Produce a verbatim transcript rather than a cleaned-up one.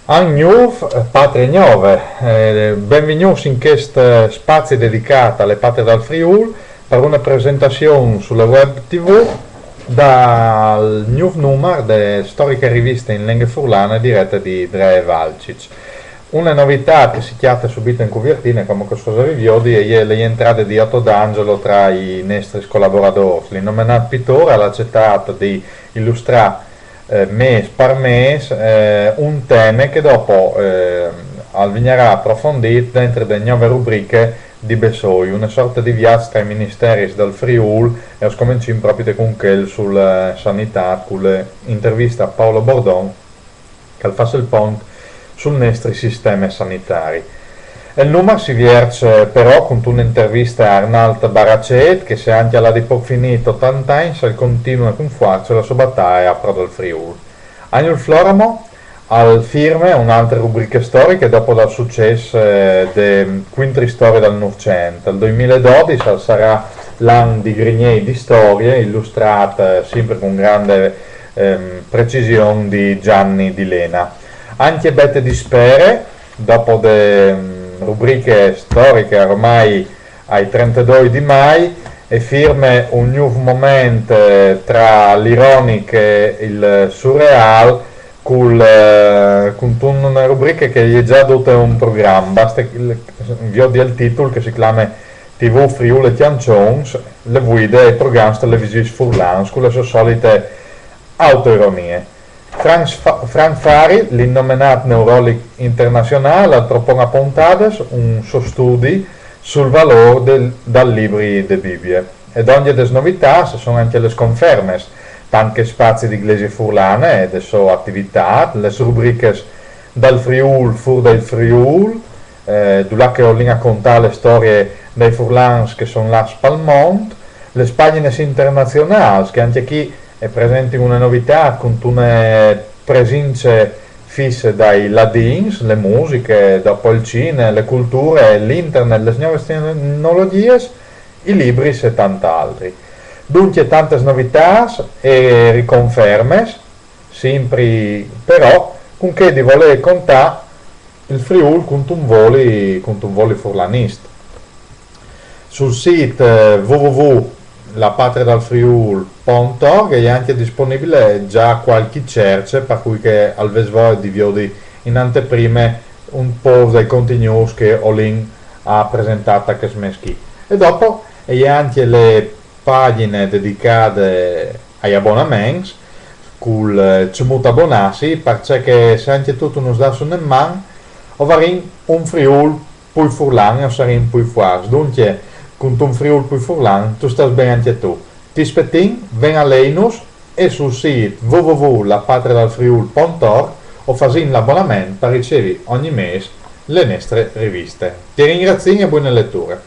An gnûf, eh, patrie gnove. Eh, benvignûts in chest, eh, spazi dedicât a la patrie dal Friûl par une presentazion su la web T V dal gnûf numar de storiche riviste in lenghe furlane direte di Dree Valcic. Une novitât che si cjate subit in cuvertine, come che o sês a viodi, e je la jentrade di Otto D'Angelo tra i nestris colaboradôrs. L'innomenât pitôr al à acetât di ilustrâ, eh, mês par mês, eh, un teme che dopo, eh, al vignarà aprofondît dentri de gnove rubriche di Bessôi, une sorte di viaç tra i ministeris dal Friûl, e o scomencìn propit cun chel sul, eh, sanitât, cu la interviste a Paolo Bordon, che al fâs il pont sul nestri sisteme sanitari. E il numar si vierç, eh, però cuntune interviste a Arnald Baracêt, che se ancje al à di pôc finît otante agns, al continue cun fuarce la sô bataie a pro dal Friûl. Agnul Floramo al firme une altre rubriche storiche dopo dal sucès, eh, de Cuintri storie dal Nûfcent. Il doi mil e dodis al sarà l'an di Grignei di storie, ilustrât, eh, simpri cun grande, ehm, precision di Gianni Di Lena. Ancje Bete di Spere, dopo de, mm, rubriche storiche ormai ai trentedoi di Mai, e firme un gnûf moment, eh, tra l'ironic e il surreâl, cul, eh, cuntune rubriche che e je za dute un program, baste il, viodi il titul, che si clame T V Friûl e Cjançons, le vuide ai programs televisîfs furlans, cu la sô solite autoironie. Franc Fa-, Franc Fari, l'innomenât neurolic internazionâl, al propon a pontades un so studi sul valôr del, dal libri de Bibie. E dongje des novitâts a son ancje les confermes, tant che spazi di Glesie Furlane e de sô ativitât, les rubriches dal Friûl fûr dal Friûl, eh, dulà che o lin a contâ la storie dai furlans che a son lâts pal mont, les pagjines internazionâls, che ancje chi e presentin une novitât cuntune presince fisse dai ladins, la musiche, dopo il cine, la culture, l'internet, les gnovis tecnologjiis, i libris e tant altri. Duncje tantes novitâts e riconfermes, simpri però cun chê di volê contâ il Friûl cuntun voli, cuntun voli furlanist. Sul sît, eh, w w w la patrie dal Friûl pont org e je ancje disponibile za cualchi cerce, par cui che al vês voie di viodi in anteprime un pôc dai contignûts che o lin a presentâ ta chest mês chi. E dopo e je ancje la pagjine dedicade ai abonaments, cul, eh, cemût abonâsi, parcè che se ancje tu tu nus dâs une man, o varìn un Friûl plui furlan e o sarìn plui fuarts. Duncje, cuntun Friûl plui furlan, tu stâs ben ancje tu. Ti spietìn, ven a leinus, e sul sît w w w la patrie dal Friûl pont org o fasìn l'abonament par ricevi ogni mês la nestre riviste. Ti ringraziìn e buine leture.